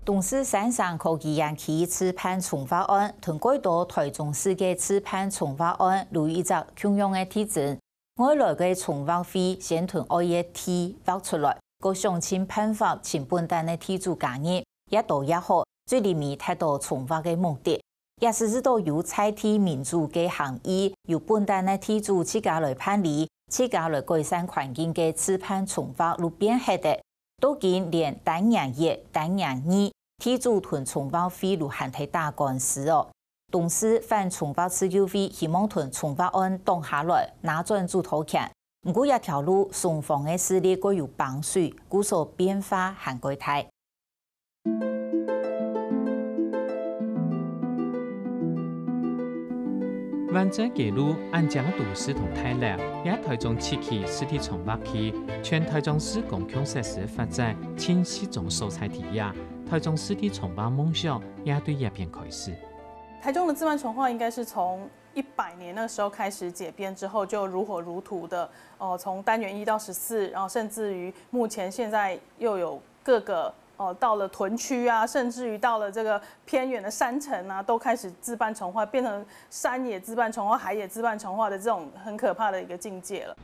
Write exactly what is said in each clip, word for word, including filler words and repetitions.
東勢三省科技園區自辦重劃案同該到臺中市个自辦重劃案有一隻共樣个特徵。外來个重劃費先同愛个地劃出來，過想盡辦法尋本旦个地主加入，越多越好，最尾達到重劃个目的。也係知道有在地民主个含義，有本旦个地主自家來辦理，自家來改善環境个自辦重劃就變忒个。 到今連單元一、單元二，地主同重劃會就還在打官司哦。東勢反重劃自救會希望同重劃案擋下來，拿轉主導權。毋過這條路，雙方个勢力各有幫手，故所變化還過大。 灣仔街路恁靚个都市同大樓，也臺中七期實體重劃區，全臺中市公共設施發展盡集中所在在這。臺中實體重劃夢想也對這片開始。臺中的自辦重劃應該是從一百年那時候開始解編之後，就如火如荼的，呃，從單元一到十四，然後甚至於目前現在又有各個，呃，到了屯區啊，甚至於到了這個偏遠的山城啊，都開始自辦重劃，變成山也自辦重劃，海也自辦重劃的這種很可怕的一個境界了。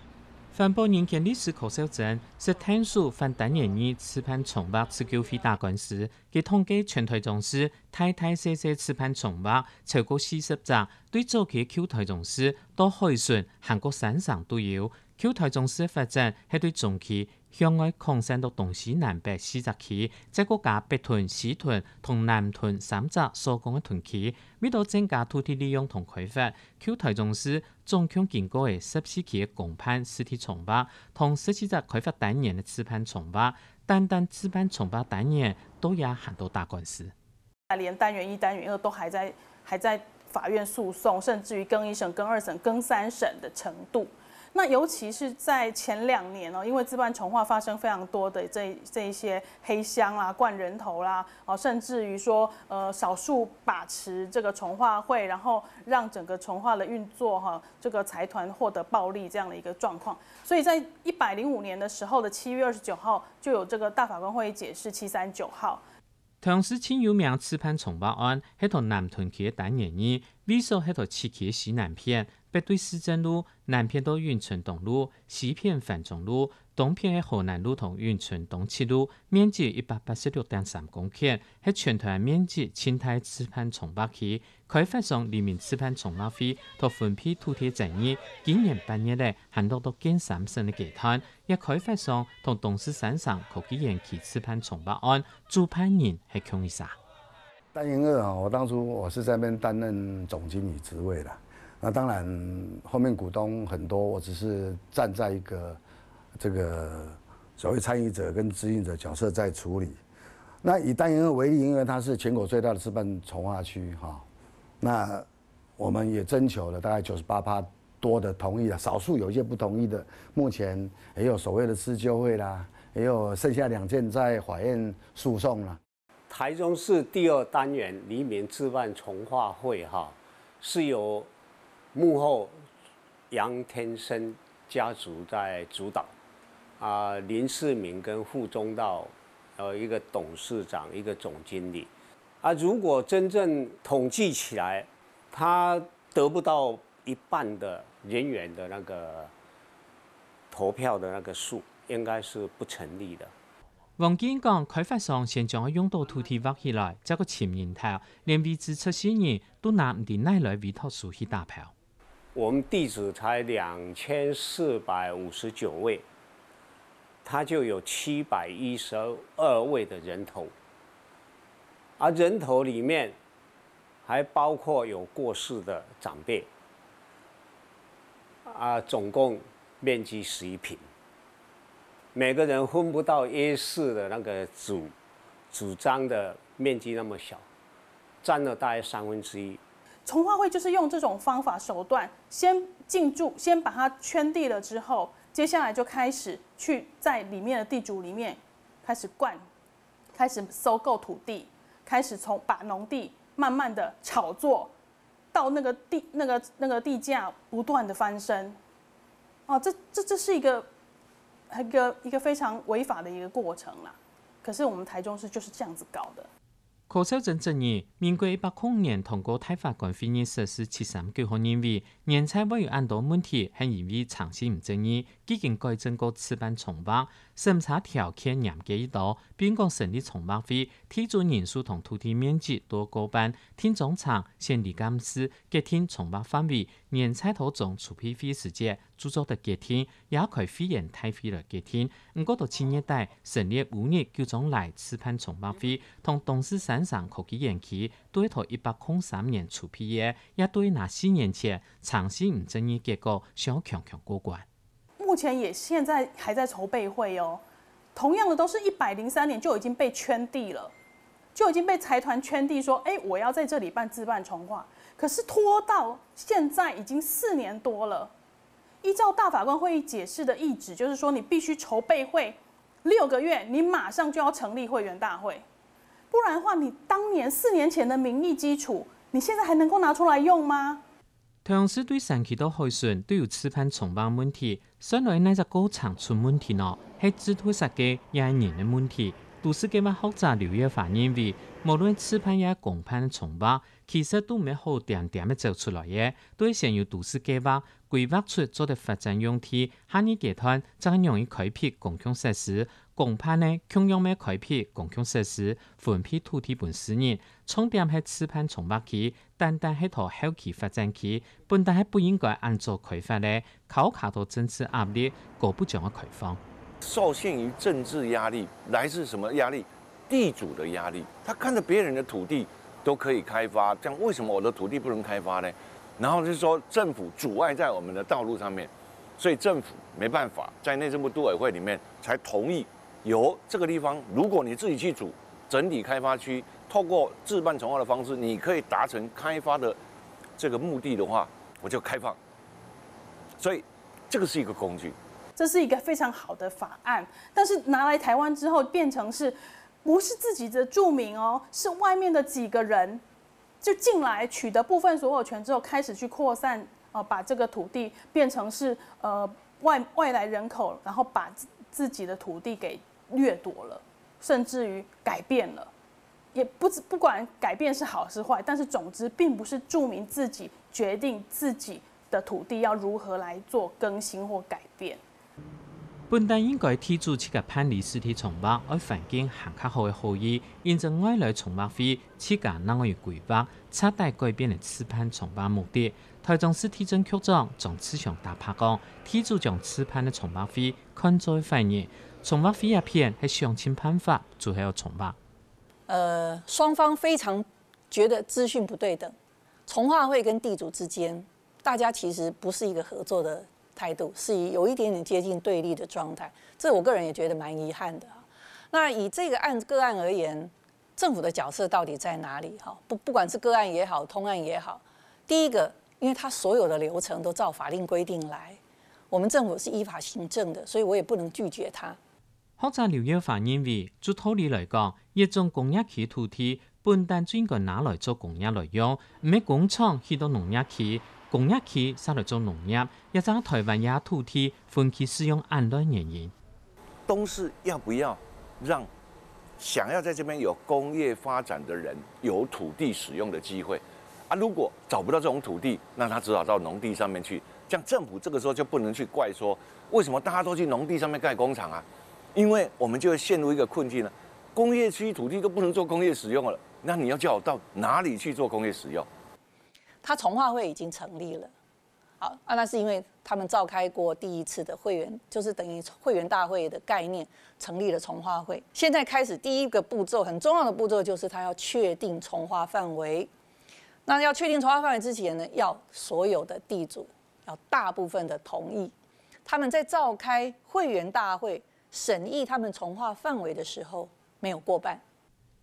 環保人權律師柯紹珍係𢯭手反單元二自辦重劃自救會打官司，佢統計全臺中市大大細細自辦重劃超過四十隻，對早期舊臺中市到海脣、韓國三省都有。舊臺中市發展係對中區向外擴散到東西南北四隻區，再過加北屯、西屯同南屯三隻所講个屯區，為到增加土地利用同開發，舊臺中市總共經過个十四期个公辦實體重劃，同十七隻開發單元个自辦重劃，單單自辦重劃單元都也還在打官司。連單元一、單元二都還在還在法院訴訟，甚至於更一審、更二審、更三審的程度。那尤其是在前兩年哦，因為自辦重劃發生非常多的這這一些黑箱啦、灌人頭啦，哦，甚至於說呃少數把持這個重劃會，然後讓整個重劃的運作哈，這個財團獲得暴利這樣的一個狀況。所以在一百零五年的時候的七月二十九號，就有這個大法官會議解釋七三九號。 臺中市盡有名自辦重劃案係在南屯區个單元二，位所係在七期个西南片，北對市政路，南片到永春東路，西片繁中路，東片係河南路同永春東七路，面積一百八十六點三公頃，係全臺面積盡大自辦重劃區。開發商利用自辦重劃費，在分配土地爭議，今年八月仔還落到建三審个階段， 也開發商同東勢山城科技園區自辦重劃案主辦人係共一儕。單元二啊，我當初我是在那邊擔任總經理職位的。那當然，後面股東很多，我只是站在一個這個所謂參與者跟執行者角色在處理。那以單元二為例，因為它是全國最大的自辦重劃區哈，那我們也徵求了大概九十八趴多的同意了，少數有一些不同意的，目前也有所謂的自救會啦，也有剩下兩件在法院訴訟啦。台中市第二单元黎明自办重划会哈，是由幕后杨天生家族在主导，啊，林世明跟傅忠道，呃，一个董事长，一个总经理。啊，如果真正统计起来，他得不到一半的人员的那个投票的那个数，应该是不成立的。黃金講，開發商先將愛用到土地劃起來，再過尋人頭，連位置出世人都拿毋定哪來委託書去打標。我们地址才两千四百五十九位，他就有七百一十二位的人头，而人头里面还包括有过世的长辈，啊，总共面积十一坪，每个人分不到A四的那个主主张的面积那么小，占了大概三分之一。重划会就是用这种方法手段，先进驻，先把它圈地了之后，接下来就开始去在里面的地主里面开始灌，开始收购土地，开始从把农地慢慢的炒作，到那个地那个那个地价不断的翻身。哦，这这这是一个一个一个非常违法的一个过程啦。可是我们台中市就是这样子搞的。柯秀珍質疑，民國一百空五年通過大法官會議釋字七三九號認為，原在會有恁多問題，係因為程序毋正義，既經改正過自辦重劃，審查條件嚴格已多，並講成立重劃會，地主人數同土地面積都過半，定章程、選里監事、決定重劃範圍，原在都總儲備會時節， 就做得決定，也開會員大會來決定。毋過到七月底，成立烏日九張犁自辦重劃會，同東勢三省科技園區，對頭一百空三年出批个，也對拿四年前程序毋正義結果想強強過關。目前也現在還在籌備會哦，同樣的都是一百零三年就已經被圈地了，就已經被財團圈地說，哎，我要在這裡辦自辦重劃，可是拖到現在已經四年多了。依照大法官會議解釋的意旨，就是說你必須籌備會六個月，你馬上就要成立會員大會，不然的話，你當年四年前的民意基礎，你現在還能夠拿出來用嗎？台中市對山區到海脣都有自辦重劃問題，算來哪隻過程出問題呢？係制度設計也係人个問題。都市計畫學者劉月華認為，無論自辦也係公辦个重劃，其實都毋係好恬恬仔走出來个，都係先有都市計畫，規劃出做得發展用地，下二階段正仰般開闢公共設施，公辦呢共樣愛開闢公共設施，分配土地分私人，重點係自辦重劃區，單單係討後期發展區，本旦係不應該恁早開發个，較較多政治壓力，過不將个開放。受限于政治压力，来自什么压力？地主的压力，他看着别人的土地都可以开发，这样为什么我的土地不能开发呢？然后就是说政府阻碍在我们的道路上面，所以政府没办法在内政部都委会里面才同意由这个地方，如果你自己去组整体开发区，透过自办重划的方式，你可以达成开发的这个目的的话，我就开放。所以这个是一个工具。这是一个非常好的法案，但是拿来台湾之后，变成是不是自己的住民哦，是外面的几个人就进来取得部分所有权之后，开始去扩散，呃，把这个土地变成是呃外外来人口，然后把自己的土地给掠夺了，甚至于改变了。也不不管改变是好是坏，但是总之并不是住民自己决定自己的土地要如何来做更新或改变。本旦應該地主自家辦理實地重劃，愛環境還較好个好意，因為外來重劃會自家另外有規劃，徹底改變了自辦重劃目的。台中市地政局長張志祥打破講，地主將自辦个重劃會看做壞人，重劃會這片係想盡辦法，就係愛重劃。呃，双方非常觉得资讯不对等，重划会跟地主之间，大家其实不是一个合作的态度，是有一点点接近对立的状态。这我个人也觉得蛮遗憾的啊。那以这个案个案而言，政府的角色到底在哪里？哈，不不管是个案也好，通案也好，第一个，因为他所有的流程都照法令规定来，我们政府是依法行政的，所以我也不能拒绝他。学者刘耀华认为，就道理来讲，一种工业区土地本旦就应该拿来做工业来用，毋系工厂起到农业区，工业区煞来做农业，也正台湾也土地分期使用恁多原因。东势要不要让想要在这边有工业发展的人有土地使用的机会？啊，如果找不到这种土地，那他只好到农地上面去。这样政府这个时候就不能去怪说，为什么大家都去农地上面盖工厂啊？因为我们就会陷入一个困境了。工业区土地都不能做工业使用了，那你要叫我到哪里去做工业使用？他重划会已经成立了，好啊，那是因为他们召开过第一次的会员，就是等于会员大会的概念，成立了重划会。现在开始第一个步骤，很重要的步骤就是他要确定重划范围。那要确定重划范围之前呢，要所有的地主要大部分的同意。他们在召开会员大会审议他们重划范围的时候，没有过半。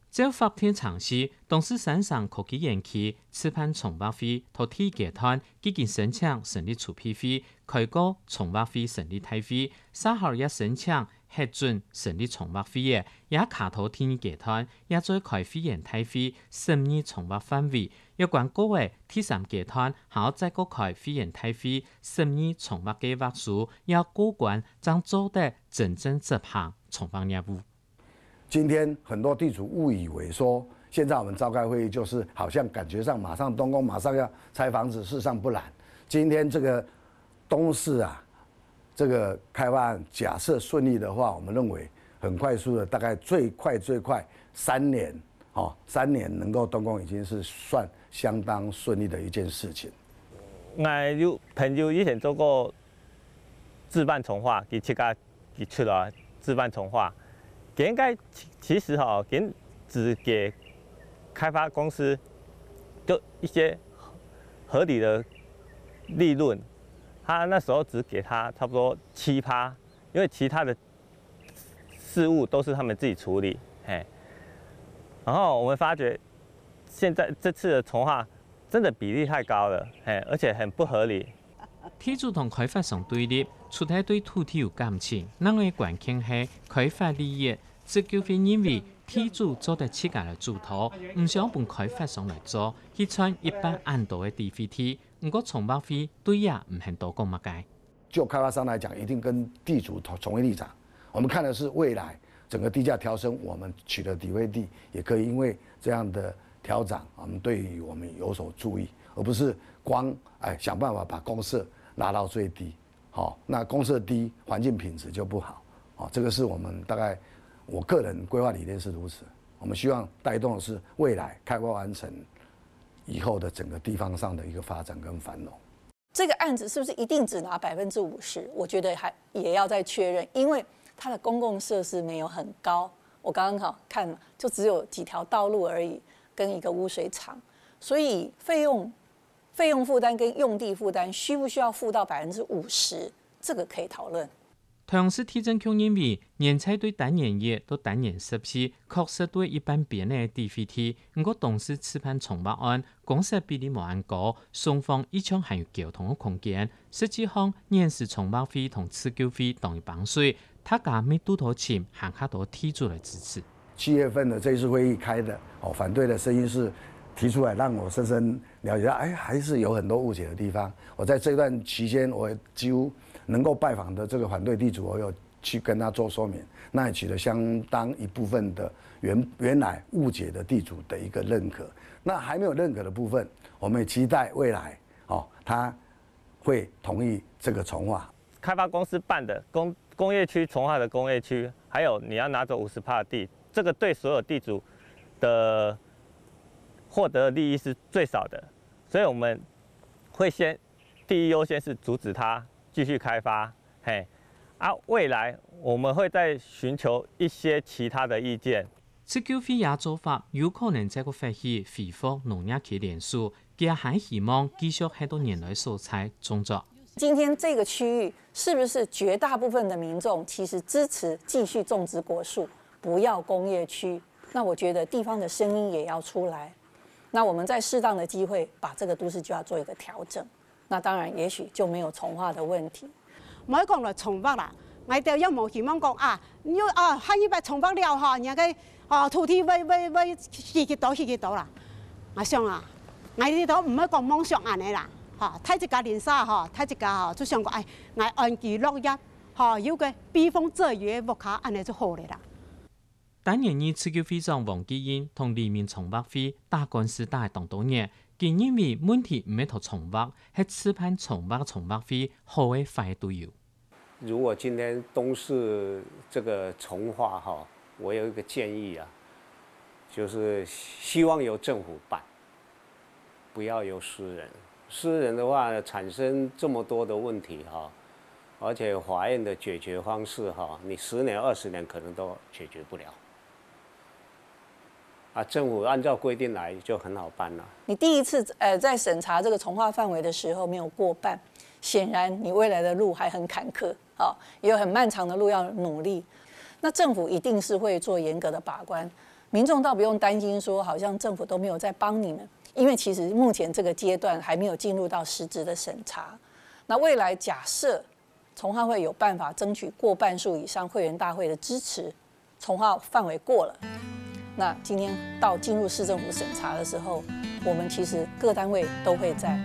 照法定程序，东势山城科技园区自办重划会到第一阶段已经申请成立筹备会，开过重划会成立大会，稍后也申请核准成立重划会个，也卡到第二阶段，也再开会员大会审议重划范围。有关个个第三阶段，还要再过开会员大会审议重划计划书，也要过关，正做得真正执行重划业务。今天很多地主误以为说，现在我们召开会议，就是好像感觉上马上动工，马上要拆房子，事实上不然。今天这个东势啊，这个开发案假设顺利的话，我们认为很快速的，大概最快最快三年，哦，三年能够动工，已经是算相当顺利的一件事情。我有朋友以前做过自办重劃，佢自家佢出來自办重劃，佢應該其其實吼，佢只給開發公司就一些合理的利潤，他那時候只給他差不多七趴，因為其他的事務都是他們自己處理，嘿。然後我們發覺，現在這次的重劃真的比例太高了，嘿，而且很不合理。地主同開發商對立，除忒對土地有感情，另外關鍵係開發利益。自救會認為，地主做得自家來主導，毋想分開發商來做，去賺一半恁多个地費地。毋過重劃會對這毋肯多講麼个。就開發商來講，一定跟地主同同一立场。我们看的是未来整个地价调升，我们取得底费地也可以因为这样的调涨，我们对于我们有所注意，而不是光哎想办法把公设拉到最低。好，那公设低，环境品质就不好。好，这个是我们大概我个人规划理念是如此。我们希望带动的是未来开发完成以后的整个地方上的一个发展跟繁荣。这个案子是不是一定只拿百分之五十？我觉得还也要再确认，因为它的公共设施没有很高。我刚刚好看了，就只有几条道路而已，跟一个污水厂，所以费用费用负担跟用地负担需不需要付到百分之五十？这个可以讨论。同時，地政局認為，現在對單元一到單元十四確實對一半邊个地費地，毋過當時自辦重劃案，公設比例無恁高，雙方一樣還有溝通个空間。實際上，現時重劃會同自救會當一幫手，大家乜堵著尋還較多地主來支持。七月份的这一次会议开的，哦，反对的声音是提出来，让我深深了解到，哎，还是有很多误解的地方。我在这段期间，我几乎能够拜访的这个反对地主，我有去跟他做说明，那也取得相当一部分的原原来误解的地主的一个认可。那还没有认可的部分，我们也期待未来，哦，他会同意这个重划。开发公司办的工工业区重划的工业区，还有你要拿走五十趴地，这个对所有地主的获得利益是最少的，所以我们会先第一优先是阻止他继续开发，嘿，啊，未来我们会再寻求一些其他的意见。自救会个做法有可能再个发起恢复农业区联署，佢也还希望继续喺到原来所在工作。今天这个区域是不是绝大部分的民众其实支持继续种植果树，不要工业区？那我觉得地方的声音也要出来。那我们在适当的机会把这个都市计划做一个调整。那当然，也许就没有重划的问题。毋好講來重劃啦，𠊎兜也無希望講啊，你又啊下一擺重劃了吼，人家个哦土地會會會起幾多起幾多啦。𠊎想啊，𠊎兜毋好講妄想恁呢啦，吼，大自家鄰舍吼，大自家吼，就想講，哎，𠊎安居樂業，吼，有個避風遮雨个屋下，恁呢就好了啦。擔任二次救會長黃基英同李明重劃會打官司打了當多年，佢認為問題毋係在重劃，係自辦重劃个重劃會好个壞个都有。如果今天東勢這個重劃哈，我有一個建議啊，就是希望由政府辦，不要由私人。私人的話產生這麼多的問題哈，而且法院的解決方式哈，你十年二十年可能都解決不了。啊，政府按照規定來就很好辦了。你第一次呃在审查這個重劃範圍的時候沒有過半，顯然你未來的路還很坎坷，好，有很漫長的路要努力。那政府一定是會做嚴格的把關，民眾倒不用擔心說好像政府都沒有在幫你們，因為其實目前這個階段還沒有進入到實質的審查。那未來假設重劃會有辦法爭取過半數以上會員大會的支持，重劃範圍過了。那今天到進入市政府審查的時候，我們其實各單位都會在。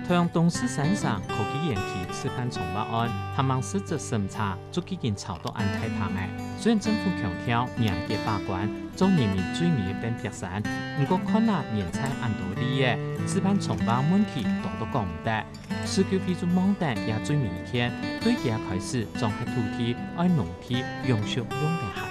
像東勢山城科技園區自辦重劃案，還吂實質審查，就已經吵到恁大棚了。雖然政府強調嚴格把關，做人民最尾个半壁山，毋過看啊，現在恁多利益，自辦重劃問題擋都擋毋得。市九會就望等這最尾一天，對佢開始掌握土地，愛農地永續用得下